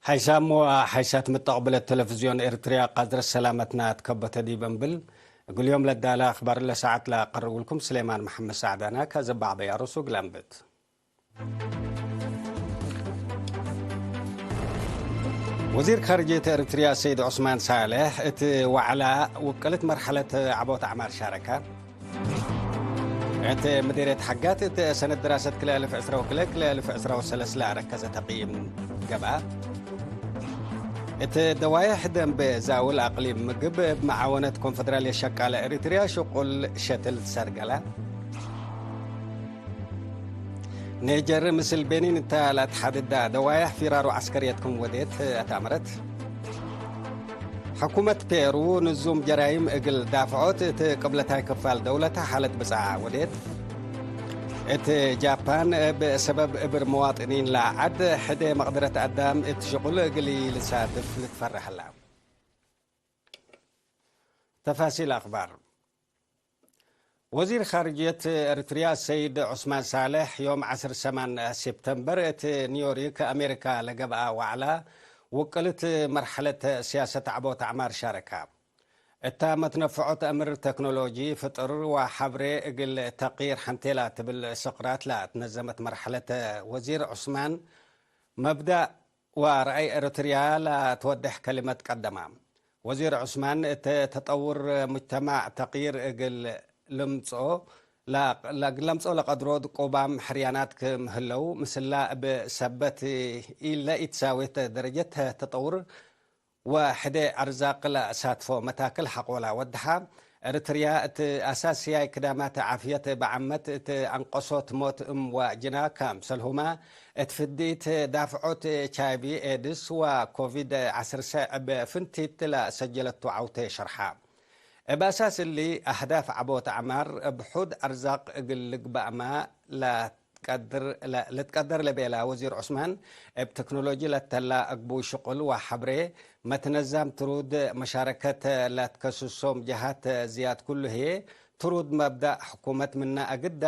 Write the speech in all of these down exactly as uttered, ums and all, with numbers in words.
ሓይሳም ወሓይሳት ምተቅብለት ቴሌቪዝዮን ኤርትርያ፣ ቃድረት ሰላመትና ትከበተ ዲብ እንብል፣ እግል ዮም ለዳለ አክባር ለሰዓት ለአቀርብልኩም ስሌማን መሐመድ ሳዕዳና። ከዘ ባዕበይ አሩሱ እግል አንብት። ወዚር ካርጅየት ኤርትርያ ሰይድ ዑስማን ሳልሕ፣ እት ወዕላ ውቅልት መርሐለት ዐቦት አዕማር ሻረከ። እት ምዲርየት ሐጋት፣ እት ሰነት ድራሰት ክልኤ አልፍ ዕስራ ወክልኤ፣ ክልኤ አልፍ ዕስራ ወሰለስ ለአረከዘ ተቅይም ገብአ። እት ደዋይሕ ደንብ ዛውል አቅሊም ምግብ፣ እብ መዓወነት ኮንፈደራልየት ሸቃለ ኤሪትርያ ሽቁል ሸትል ትሰርገለ። ኔጀር ምስል ቤኒን እተ ለአትሐድዳ ደዋይሕ ፊራሩ ዐስከርየት ክም ወዴት አትአመረት። ሕኩመት ፔሩ ንዙም ጀራይም እግል ዳፍዖት እት ቅብለታይ ክፋል ደውለተ ሓለት ብጽዓ ወዴት። እት ጃፓን እብ ሰበብ እብር መዋጥኒን ለዐድ ሕዴ መቅድረት አዳም እት ሽቁል እግል ኢልሳትፍ ልትፈረህ ህላ። ተፋሲል አክባር። ወዚር ካርጅየት ኤርትርያ ሰይድ ዑስማን ሳልሕ፣ ዮም ዐስር ሰማን ሴፕተምበር እት ኒውዮርክ አሜሪካ ለገብአ ወዕላ ውቅልት መርሐለት ሲያሰት ዐቦት አዕማር ሻረካ። እታ መትነፍዖት አምር ተክኖሎጂ ፍጥር ወሐብሬ እግል ተቅይር ሐንቴላ ትብል ስቅራት ለአትነዘመት መርሐለት ወዚር ዑስማን መብዳእ ወረአይ ኤረትርያ ለትወዴሕ ከሊመት ቀደማ። ወዚር ዑስማን፣ እት ተጠውር ሙጅተማዕ ተቅይር እግል ልምጽኦ ለ-፣ ለእግል ለምጽኦ ለቀድሮ ድቁባም ሕርያናት ክም ህለው፣ ምስላ እብ ሰበት ኢለኢትሳዌት ደረጀት ተጠውር ወሕዴ አርዛቅ ለሳትፎ መታክል ሐቆላ ወድሓ። ኤርትርያ እት አሳስያይ ክዳማት ዓፍየት በዓመት እት አንቀሶት ሞት እም ወጅና፣ ከምሰልሁመ እት ፍዲት ዳፍዖት ኤች አይ ቪ ኤድስ ወኮቪድ ዐስር ሰዕ እብ ፍንቲት ለሰጀለቱ ዐውቴ ሸርሓ። እብ አሳስ እሊ አህዳፍ ዐቦት አዕማር እብ ሑድ አርዛቅ እግል ልግበእመ ለ-፣ ቀድር ለ-፣ ልትቀደር ለቤላ ወዚር ዑስማን፣ እብ ተክኖሎጂ ለተላ አግቡይ ሽቁል ወሐብሬ መትነዛም ትሩድ መሻረከት ለትከስሶም ጀሃት ዝያድ ክሉ ህዬ ትሩድ መብዳእ ሕኩመት ምነ አግዳ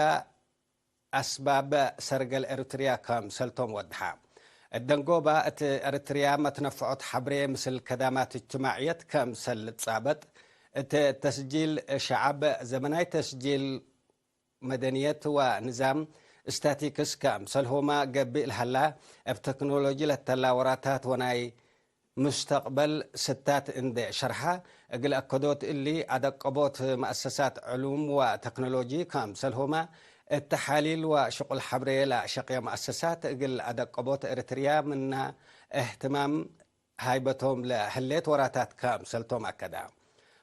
አስባብ ሰርገል ኤርትርያ ከምሰልቶም ወድሓ። እት ደንጎባ እት ኤርትርያ መትነፍዖት ሐብሬ ምስል ከዳማት እጅትማዕየት ከምሰል ልትጻበጥ፣ እት ተስጂል ሸዐብ፣ ዘመናይ ተስጂል መደንየት ወንዛም ስታቲክስ ከምሰልሁመ ገብእ ለሀላ፣ እብ ተክኖሎጂ ለተላ ወራታት ወናይ ሙስተቅበል ስታት እንዴ ሸርሐ፣ እግል አከዶት እሊ አደቀቦት መአሰሳት ዕሉም ወተክኖሎጂ ከምሰልሁመ እት ተሓሊል ወሽቁል ሐብሬ ለሸቅየ መአሰሳት እግል አደቀቦት ኤርትርያ ምነ እህትማም ሃይበቶም ለህሌት ወራታት ከምሰልቶም አከዳ።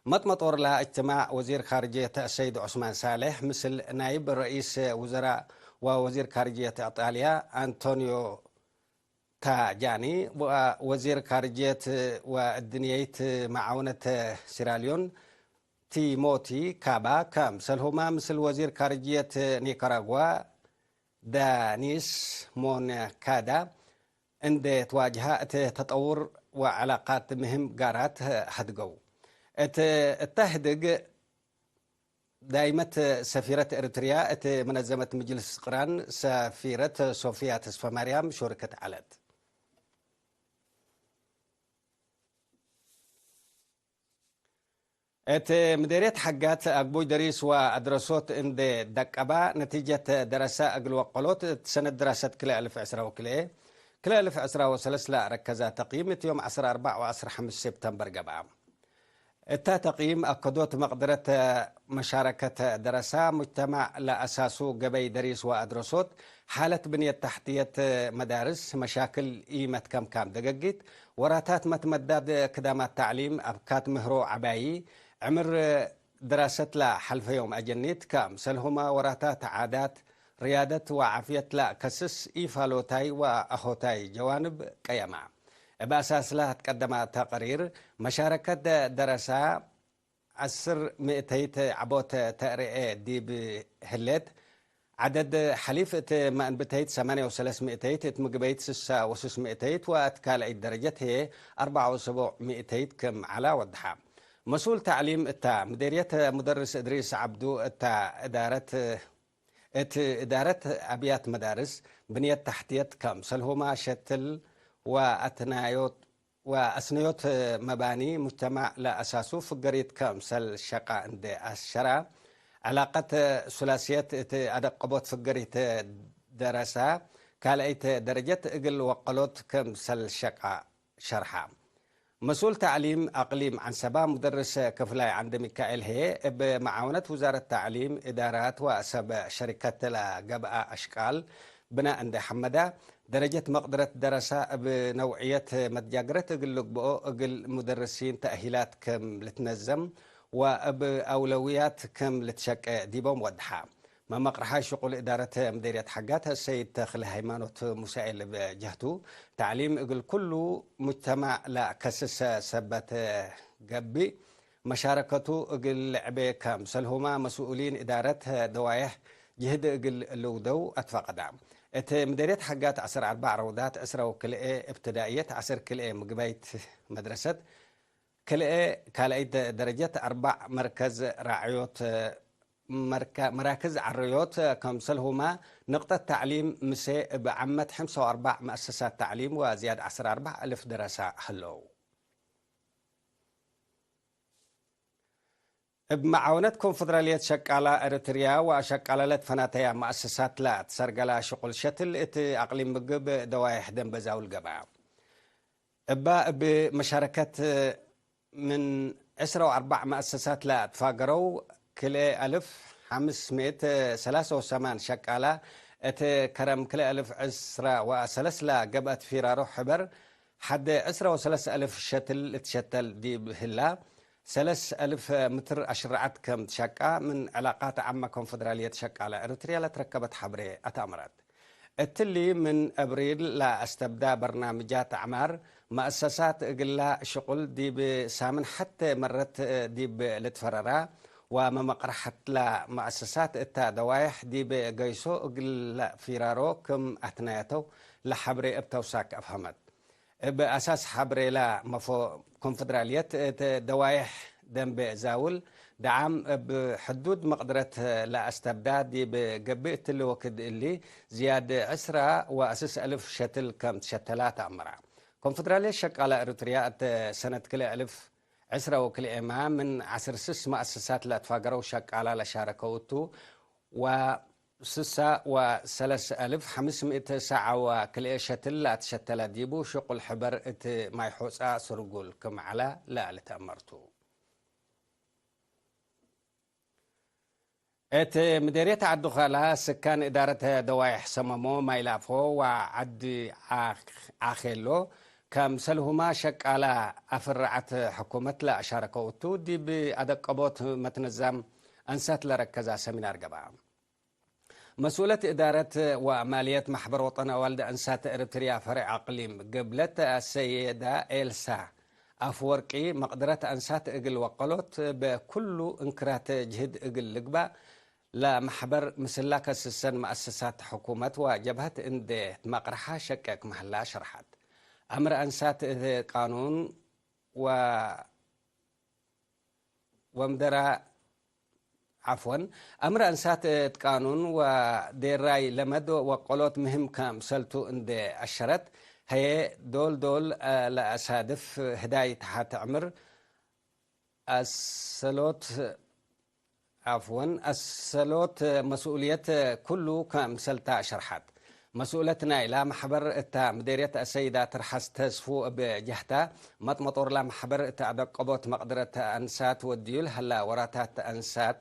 መጥመጦርላ እጅትማዕ ወዚር ካርጅየት ሰይድ ዑስማን ሳልሕ ምስል ናይብ ረኢስ ውዘራእ ወወዚር ካርጅየት ኢጣልያ አንቶኒዮ ታጃኒ ወወዚር ካርጅየት ወእድንየይት መዓውነት ሲራልዮን ቲሞቲ ካባ ከምሰልሁመ ምስል ወዚር ካርጅየት ኒካራጓ ዳኒስ ሞንካዳ እንዴ ትዋጅሀ እት ተጠውር ወዐላቃት ምህም ጋራት ሀድገው። እት፣ እተ ህድግ ዳይመት ሰፊረት ኤርትርያ እት መነዘመት ምጅልስ ቅራን ሰፊረት ሶፍያ ተስፈማርያም ሾርክት ዐለት። እት ምዴርየት ሐጋት አግቡይ ደሪስ ወአድረሶት እንዴ ደቀባ፣ ነቲጀት ደረሰ እግል ወቀሎት እት ሰነት ድራሰት ክልኤ አልፍ ዕስራ ወክልኤ፣ ክልኤ አልፍ ዕስራ ወሰለስ ለአረከዘ ተቅይም እት ዮም ዐስር አርበዕ ወዐስር ሐምስ ሴፕተምበር ገብአ። እታ ተቅይም አከዶት መቅደረት መሻረከት ደረሳ ሙጅተማዕ ለአሳሱ ገበይ ደሪስ ወአድረሶት፣ ሓለት ብንየት ተሕትየት መዳርስ፣ መሻክል ኢመትከምካም ደገጊት፣ ወራታት መትመዳድ ክዳማት ተዕሊም፣ አብካት ምህሮ ዐባዪ፣ ዕምር ድራሰት ለሐልፈዮም አጀኒት፣ ከምሰልሁመ ወራታት ዓዳት፣ ርያደት ወዓፍየት ለአከስስ ኢፋሎታይ ወአሆታይ ጀዋንብ ቀየማ። እብ አሳስለ አትቀደመ ተቅሪር፣ መሻረከት ደረሳ ዐስር ምእተይት ዐቦት ተርኤ ዲብ ህሌት፣ ዐደድ ሐሊፍ እት መአንብተይት ሰማንየ ወሰለስ ምእተይት፣ እት ምግበይት ስሳ ወሱስ ምእተይት ወእት ካልአይት ደረጀት ህዬ አርበዕ ወሰቡዕ ምእተይት ክም ዐላ ወድሐ። መስኡል ተዕሊም እታ ምዴርየት ሙደርስ እድሪስ ዐብዱ እታ እዳረት እት እዳረት አብያት መዳርስ፣ ብንየት ተሕትየት ከምሰልሁመ ሸትል ወአትናዮት ወአስነዮት መባኒ ሙጅተማዕ ለአሳሱ ፍገሪት ከምሰል ሸቃ እንዴ አሸራ፣ ዕላቀት ሱላስየት እት አደቀቦት ፍገሪት ደረሳ፣ ካልአይት ደረጀት እግል ወቀሎት ከምሰል ሸቃ ሸርሐ። መስኡል ተዕሊም አቅሊም ዐንሰባ ሙደርስ ክፍላይ ዐንደሚካኤል ህዬ፣ እብ መዓውነት ውዛረት ተዕሊም፣ እዳራት ወሰብ ሸሪከት ለገብአ አሽቃል ብናእ እንዴ ሐመዳ፣ ደረጀት መቅድረት ደረሳ እብ ነውዕየት መትጃግረት እግል ልግብኦ፣ እግል ሙደርሲን ተእሂላት ክም ልትነዘም ወእብ አውለውያት ክም ልትሸቄ ዲቦም ወድሐ። መመቅርሓይ ሽቁል እዳረት ምዴርየት ሐጋት ሰይድ ተክለ ሃይማኖት ሙሳኤል እብ ጀህቱ፣ ተዕሊም እግል ኩሉ ሙጅተማዕ ለከስሰ ሰበት ገብእ፣ መሻረከቱ እግል ልዕቤ ከምሰልሁመ መስኡሊን እዳረት ደዋየሕ ጅህድ እግል ልውደው አትፈቀዳ። እት ምዴርየት ሐጋት ዐስር አርበዕ ረውዳት፣ ዕስረ ወክልኤ እብትዳእየት፣ ዐስር ክልኤ ምግባይት መድረሰት፣ ክልኤ ካልአይት ደረጀት፣ አርበዕ መርከዝ ራዕዮት፣ መርካ-፣ መራክዝ ዐርዮት ከምሰልሁመ ንቅጠት ተዕሊም ምሴ እብ ዓመት ሐምሳ ወአርበዕ መአሰሳት ተዕሊም ወዝያድ ዐስር አርበዕ አልፍ ደረሳ ህለው። እብ መዓውነት ኮንፈደራልየት ሸቃላ ኤረትርያ ወአሸቃለ ለትፈናተያ መአሰሳት ለአትሰርገላ ሽቁል ሸትል እት አቅሊም ምግብ ደዋይሕ ደንበ ዛውል ገብአ። እባ እብ መሻረከት ምን ዕስረ ወአርበዕ መአሰሳት ለአትፋገረው ክልኤ አልፍ ሐምስ ምእት ሰላሳ ወሰማን ሸቃላ እት ከረም ክልኤ አልፍ ዕስረ ወሰለስ ለገብአት ፊራሮ ሕበር ሐድ ዕስረ ወሰለስ አልፍ ሸትል ልትሸተል ዲብ ህላ፣ ሰለስ አልፍ ምትር አሽረዐት ከም ትሸቃ ምን ዕላቃት ዓመ ኮንፈደራልየት ሸቃለ ኤረትርያ ለትረከበት ሐብሬ አትአምረት። እትሊ ምን አብሪል ለአስተብዳ በርናምጃት አዕማር፣ መአሰሳት እግላ ሽቁል ዲብ ሳምን ሐቴ መረት ዲብ ልትፈረራ፣ ወመመቅረሐትላ መአሰሳት እታ ደዋይሕ ዲብ ገይሶ እግል ለፊራሮ ክም አትናየተው ለሐብሬ እብ ተውሳክ አፍሀመት። እብ አሳስ ሐብሬላ መፎ ኮንፈደራልየት እት ደዋይሕ ደንቤ ዛውል ደዓም እብ ሕዱድ መቅድረት ለአስተብዳ ዲብ ገብእ እትሊ ወክድ እሊ ዝያድ ዕስራ ወአስስ አልፍ ሸትል ከም ትሸተላ ተአምራ። ኮንፈደራልየት ሸቃላ ኤረትርያ እት ሰነት ክልኤ አልፍ ዕስራ ወክልኤማ ምን ዐስር ስስ መአሰሳት ለአትፋገረው ሸቃላ ለሻረከው እቱ፣ ወስሳ ወሰለስ አልፍ ሐምስ ምእት ሳዐ ወክልኤ ሸትል ለአትሸተለ ዲቡ ሽቁል ሕበር እት ማይ ሖጻ ስርጉል ክም ዐለ ለልትአመርቱ። እት ምዴርየት ዐዲ ኸላ ስካን እዳረት ደዋይሕ ሰመሞ፣ ማይላፎ ወዐዲ አኬሎ ከምሰልሁማ ሸቃላ አፍረዐት ሕኩመት ለአሻረከው እቱ፣ ዲብ አደቀቦት መትነዛም አንሳት ለረከዛ ሰሚናር ገብአ። መስኡለት እዳረት ወማልየት ማሕበር ወጠን አዋልድ አንሳት ኤረትርያ ፈሬዕ አቅሊም ግብለት አሰየዳ ኤልሳ አፍወርቂ፣ መቅድረት አንሳት እግል ወቀሎት በኩሉ እንክራት ጅህድ እግል ልግባእ ለማሕበር ምስላ ከስሰን መአሰሳት ሕኩመት ወጀብሀት እንዴ ትመቅረሓ ሸቄ ክም ሀላ ሸርሐት። አምር አንሳት እት ቃኑን ወ-፣ ወምደራ፣ ዐፍወን፣ አምር አንሳት እት ቃኑን ወዴራይ ለመድ ወቀሎት ምህም ከምሰልቱ እንዴ አሸረት፣ ሀዬ ዶል ዶል ለአሳድፍ ህዳይ ተሓት ዕምር አሰሎት፣ ዐፍወን፣ አሰሎት መስኡልየት ኩሉ ከምሰልታ ሸርሐት። መስኡለት ናይላ መሕበር እታ ምዴርየት አሰይዳ ትርሐስ ተስፉ እብ ጀህታ፣ መጥመጦርላ መሕበር እት አደቀቦት መቅድረት አንሳት ወድዩ ለሀላ ወራታት አንሳት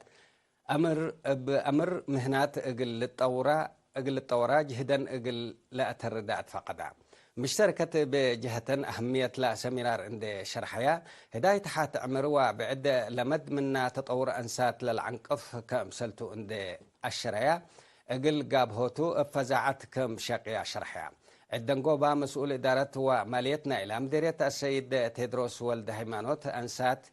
አምር እብ አምር ምህናት እግል ልጠውራ፣ እግል ልጠወራ ጅህደን እግል ለአተርዳ አትፈቀዳ። ምሽተርከት እብ ጀህተን አህምየትላ ሰሚናር እንዴ ሸርሐያ፣ ህዳይ ተሓት ዕምር ወብዕድ ለመድ ምና ተጠውር አንሳት ለልዐንቅፍ ከምሰልቱ እንዴ አሸረያ፣ እግል ጋብሆቱ እብ ፈዛዐት ክም ሸቅያ ሸርሐያ። ዕደንጎባ መስኡል እዳረት ወማልየት ናይላ ምዴርየት አሰይድ ቴድሮስ ወልደሃይማኖት፣ አንሳት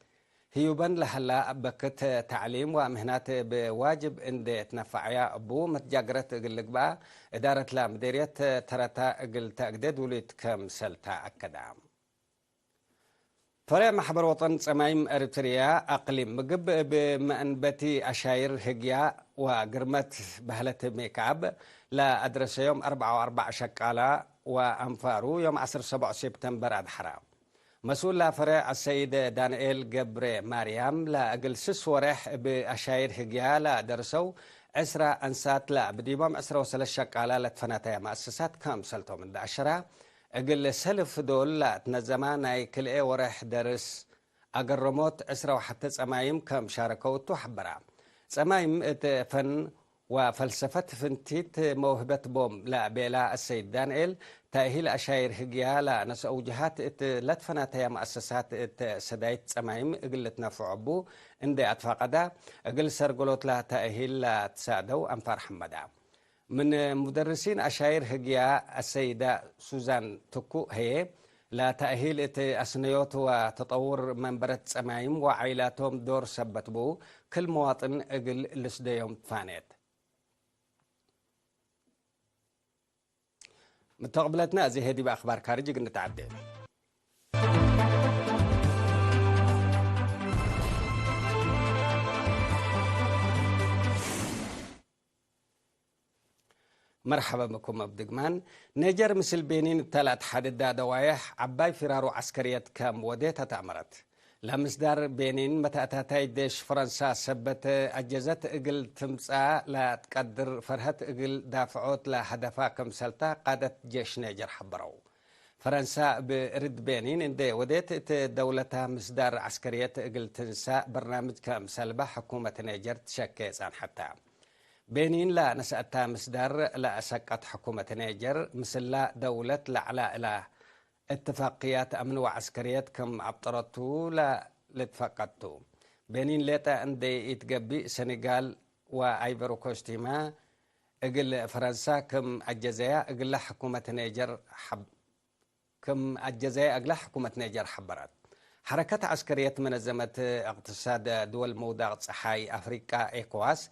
ህዩበን ለሀላ በክት ተዕሊም ወምህናት እብ ዋጅብ እንዴ ትነፈዐያ እቡ መትጃግረት እግል ልግበአ፣ እዳረትላ ምዴርየት ተረታ እግል ተአግዴ ዱሊት ከምሰልታ አከዳ። ፈሬዕ ማሕበር ወጠን ጸማይም ኤረትርያ አቅሊም ምግብ እብ መአንበቲ አሻይር ህግያ ወግርመት በህለት ሜክአብ ለአድረሰዮም አርበዕ ወአርበዕ ሸቃላ ወአንፋሩ ዮም ዐስር ሰብዕ ሴፕተምበር አድሐራ። መስኡል ለፈሬዕ አሰይድ ዳንኤል ገብረ ማርያም ለእግል ስስ ወሬሕ እብ አሻይር ህግያ ለደርሰው ዕስራ አንሳት ለእብ ዲቦም ዕስራ ወሰለስ ሸቃላ ለትፈናተየ መአሰሳት ከምሰልቶም እንደ አሸራ፣ እግል ሰልፍ ዶል ለትነዘማ ናይ ክልኤ ወሬሕ ደርስ አገረሞት ዕስራ ወሐተ ጸማይም ከም ሻረከው እቱ ሐበራ። ጸማይም እት ፈን ወፈልሰፈት ፍንቲት መውህበት ቦም ለቤላ አሰይድ ዳንኤል፣ ተእሂል አሻይር ህግያ ለነስአው ጀሃት እት ለትፈናተያ መአሰሳት እት ሰዳይት ጸማይም እግል ልትነፍዖ እቡ እንዴ አትፋቀዳ፣ እግል ሰርገሎት ለተእሂል ለትሳደው አንፋር ሐመዳ። ምን ሙደርሲን አሻይር ህግያ አሰይዳ ሱዛን ትኩእ ህዬ፣ ለተእሂል እት አስነዮት ወተጠውር መንበረት ጸማይም ወዓይላቶም ዶር ሰበት ቡ፣ ክል መዋጥን እግል ልስደዮም ትፋኔት። ምተቅብለትነ አዜ ህዬ ዲብ አክባር ካርጅ እግል ንትዐዴ። መርሐበ ብኩም እብ ድግማን። ኔጀር ምስል ቤኒን እተ ለአትሓድዳ ደዋዬሕ ዐባይ ፊራሩ ዐስከርየት ከም ወዴተ ተአመረት። ለምስዳር ቤኒን መተአታታይ ዴሽ ፈረንሳ ሰበት አጀዘት እግል ትምጽአ ለትቀድር ፈርሀት እግል ዳፍዖት ለሀደፋ ክምሰልታ ቃደት ጄሽ ኔጀር ሐበረው። ፈረንሳ እብ እርድ ቤኒን እንዴ ወዴት እት ደውለታ ምስዳር ዐስከርየት እግል ትንሳእ በርናምጅ ክምሰልባ ሕኩመት ኔጀር ትሸኬ ጸንሐታ። ቤኒን ለነስአታ ምስዳር ለአሰቀት ሕኩመት ኔጀር፣ ምስላ ደውለት ለዐላ እላ እትፋቅያት አምን ወዐስከርየት ክም አብጠረቱ ለልትፈቀድ ቱ። ቤኒን ሌጠ እንዴ ኢትገቢእ፣ ሰኔጋል ወአይቨሪ ኮስቲመ እግል ፈረንሳ ክም አጀዘያ እግላ ሕኩመት ኔጀር ሐብ-፣ ክም አጀዘየ እግላ ሕኩመት ኔጀር ሐበረት። ሐረከት ዐስከርየት መነዘመት እቅትሳድ ድወል ምውዳቅ ጸሓይ አፍሪቃ፣ ኤኮዋስ፣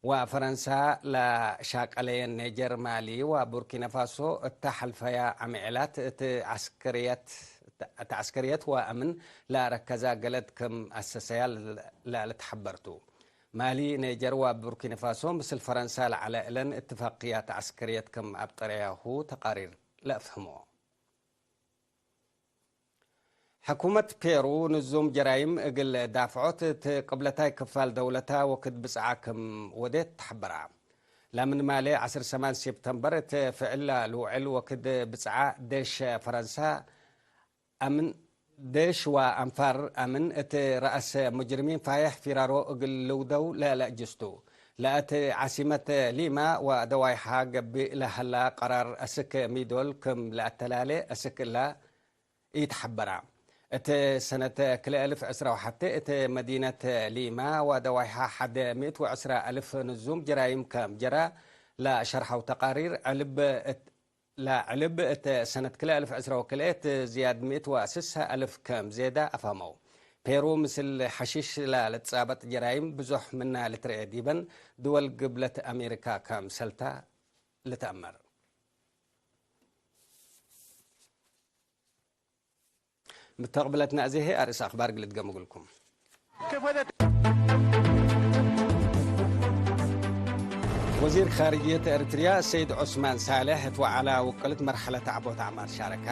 ወፈረንሳ ለሻቀለየን ኔጀር፣ ማሊ ወቡርኪናፋሶ እተ ሐልፈያ አምዕላት እት ዐስከርየት፣ እት ዐስከርየት ወአምን ለአረከዛ ገለድ ክም አሰሰያ ለልትሐበር ቱ። ማሊ፣ ኔጀር ወቡርኪናፋሶ ምስል ፈረንሳ ለዐለ እለን እትፋቅያት ዐስከርየት ክም አብጠረያሁ ተቃሪር ለአፍህሞ። ሕኩመት ፔሩ ንዙም ጀራይም እግል ዳፍዖት እት ቅብለታይ ክፋል ደውለታ ወክድ ብጽዓ ክም ወዴት ተሐበራ። ለምን ማሌ ዐስር ሰማን ሴፕተምበር እት ፍዕል ለልውዕል ወክድ ብጽዓ ዴሽ ፈረንሳ አምን፣ ዴሽ ወአንፋር አምን እት ረአስ ሙጅርሚን ፋዬሕ ፊራሮ እግል ልውደው ለለእጅስቱ። ለእት ዓሲመት ሊማ ወደዋይሓ ገብእ ለሀላ ቀራር አስክ ሚዶል ክም ለአተላሌ አስክ እላ ኢተሐበራ። እት ሰነት ክልኤ አልፍ ዕስራ ወሐቴ እት መዲነት ሊማ ወደዋይሓ ሐድ ምእት ወዕስራ አልፍ ንዙም ጀራይም ከም ጀራ ለሸርሐው ተቃሪር ዕልብ እት-፣ ለዕልብ እት ሰነት ክልኤ አልፍ ዕስራ ወክልኤ እት ዝያድ ምእት ወስሳ አልፍ ከም ዜዳ አፍሀመው። ፔሩ ምስል ሐሺሽ ለልትጻበጥ ጀራይም ብዙሕ ምና ልትርኤ ዲበን ድወል ግብለት አሜሪካ ከምሰልታ ልትአመር። ምተቅብለትነ አዜ ህዬ አርእስ አክባር እግል እድገም እግልኩም። ወዚር ካርጅየት ኤረትርያ ሰይድ ዑስማን ሳልሕ እት ወዐላ ውቅልት መርሐለት ዐቦት አዕማል ሻረከ።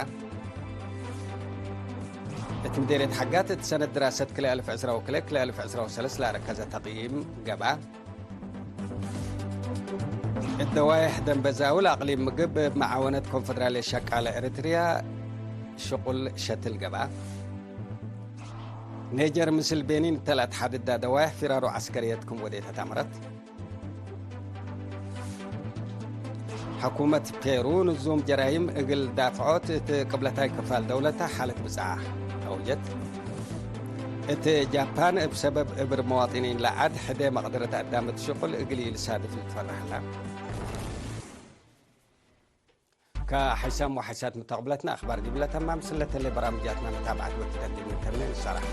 እት ምዴርየት ሐጋት እት ሰነት ድራሰት ክልኤ አልፍ ዕስራ ወክልኤ፣ ክልኤ አልፍ ዕስራ ወሰለስ ለአረከዘ ተቅይም ገብአ። እት ደዋይሕ ደንበዛዊ ለአቅሊም ምግብ እብ መዓወነት ኮንፈደራልየት ሸቃለ ኤረትርያ ሽቁል ሸትል ገብአ። ኔጀር ምስል ቤኒን እተ ለአትሓድዳ ደዋይሕ ፊራሮ ዐስከርየት ክም ወዴተት አምረት። ሕኩመት ፔሩ ንዙም ጀራይም እግል ዳፍዖት እት ቅብለታይ ክፋል ደውለተ ሓለት ብጽዓ አውጀት። እት ጃፓን እብ ሰበብ እብር መዋጢኒን ለዐድ ሕዴ መቅደረት አዳም እት ሽቁል እግል ኢልሳድፍ ልትፈረህ ዐለ። ከሐይሳም ወሐይሳት ምተቅብለትነ አክባር ዲብለ ተማም ስለተለ በራምጃትና መታብዐት ወትደግም እንተርነ እንሰራሕ።